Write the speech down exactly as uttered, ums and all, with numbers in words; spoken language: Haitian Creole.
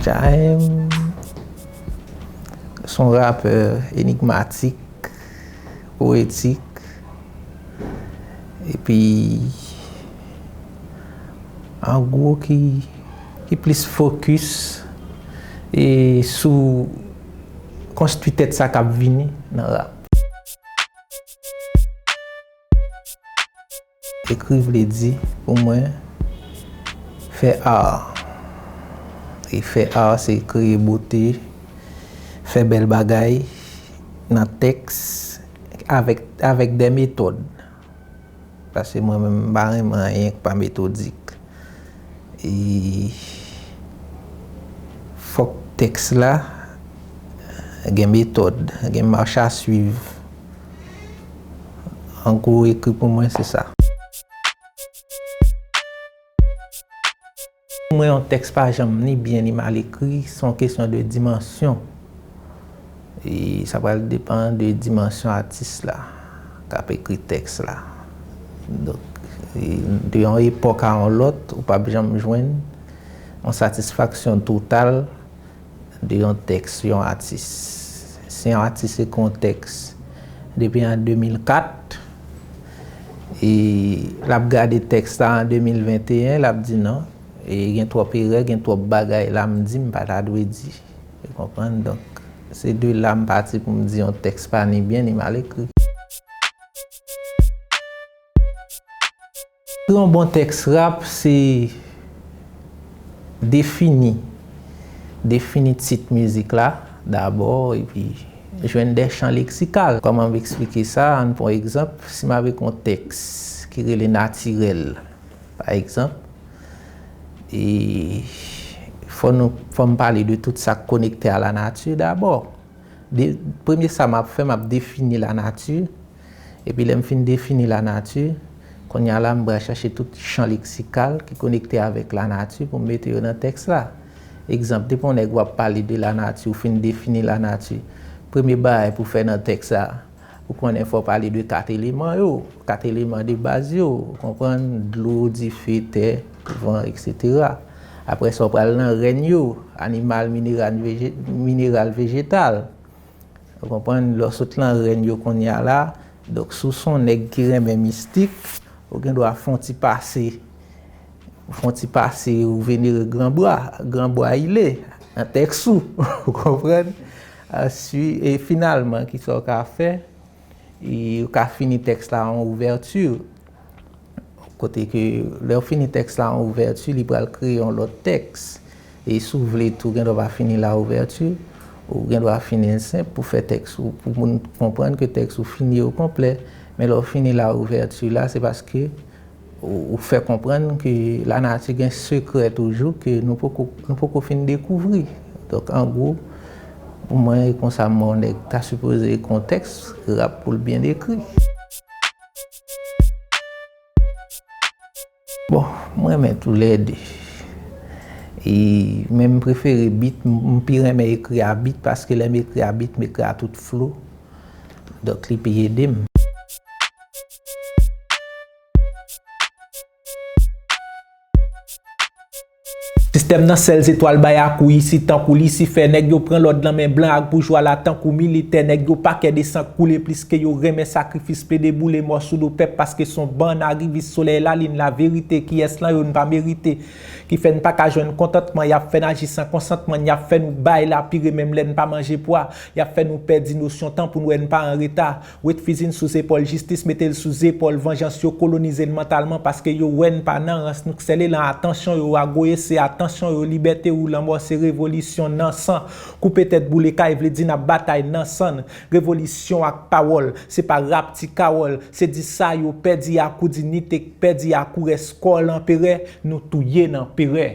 Jaem se yon rapè enigmatik, powetik, epi an gwo ki, ki plis fokis e sou konstwi tèt sa k ap vini nan rap. Ekri vle di pou mwen fè art. E fè art se kreye bote, fè bèl bagay nan tèks avèk, avèk de metòd. Paske mwen menm m pa renmen anyen k pa metodik. E fòk tèks la gen metòd, gen mach a swiv. An gwo, ekri pou mwen se sa. Pou mwen, yon tèks pa janm ni byen ni mal ekri, se yon kesyon de dimansyon. E sa pral depann de dimansyon atis la k ap ekri tèks la. Donk, e de yon epòk a yon lòt, ou p ap janm jwenn yon satisfaksyon total de yon tèks yon atis. Si yon atis ekri yon tèks depi an de mil kat, e l ap gade tèks la an de mil venteyen, l ap di non, e gen twòp erè, gen twòp bagay la m di m pa ta dwe di. Ou konprann? Donk, se de la m pati pou m di yon tèks pa ni byen ni mal ekri. Ekri yon bon tèks rap, se defini, defini tit mizik la dabò, epi jwenn de chan leksikal. Kòman m eksplike sa? Ann pran egzanp, si m avèk yon tèks ki rele natirèl, pa egzanp, e fò nou, fò m pale de tout sa k konekte a lanati dabò. De, premye sa m ap fè, m ap defini lanati. Epi lè m fin defini lanati, kounye a la, m pral chache tout chan leksikal ki konekte avèk lanati pou m mete yo nan tèks la. Egzanp, depi yon nèg w ap pale de lanati, ou fin defini lanati, premye bagay pou fè nan tèks la, ou konnen fò w pale de kat eleman yo, kat eleman de baz yo, ou konprann, dlo, dife, tè, van, etsetera. Apre sa, w pral nan rèn yo, animal, mineral, veje-, mineral, vejetal. Ou konprann? Lè w sot lan rèn yo kounye a la, donk, si w se yon nèg ki renmen mistik, ou gen dwa fè yon ti pase, fè yon ti pase ou venere Gran Bwa, Gran Bwa Ile, nan tèks ou. Ou konprann? Answi-, e finalman, kisa w ka fè? E ou ka fini tèks la an ouvèti. Kote ke lè w fini tèks la an ouvèti, li pral kreye yon lòt tèks. E si w vle tou, gen dwa pa fini l a ouvèti, ou gen dwa fini l senp pou fè tèks ou, pou moun konprann ke tèks ou fini o konplè. Men lè w fini l a ouvèti la, se paske ou, ou fè konprann ke lanati gen sekrè toujou ke nou poko, nou poko fin dekouvri. Donk, an gwo, pou mwen, e konsa m wè yon nèg ta sipoze ekri yon tèks rap pou l byen ekri. Bon, mwen renmen toulède. E, men m prefere beat, m, m pi renmen ekri a beat, paske lè m ekri a beat, m ekri a tout flo. Donk, li pi ede m. Sistèm nan sèl zetwal bay akou isi tankou Lisifè. Nèg yo pran lòd nan men blan ak boujwa la tankou militè. Nèg yo pa kè de san koule plis ke yo renmen sakrifis, plede boule mò sou do pèp paske se yon bann arivis. Solèy, lalin, laverite, kiyès lan yo n pa merite? Ki fè n pa ka jwenn kontantman, y ap fè n aji san konsantman, n y ap fè nou bay lapire menm lè n pa manje pwa, y ap fè nou pèdi nosyon tan pou n wè n pa an reta. Wet fizi n sou zepòl jistis, mete l sou zepòl vanjans. Yo kolonize n mantalman paske yo wè n pa nan rans. Nou k sèle lan atansyon yo, agoye se atansyon yo, libète ou lanmò se revolisyon nan san. Koupe tèt boule kay vle di n ap batay nan sann. Revolisyon ak pawòl, se pa rap ti kawòl. Se di sa yo pèdi akou dinite, pèdi akou rès kò lanperè, nou touye nan perè.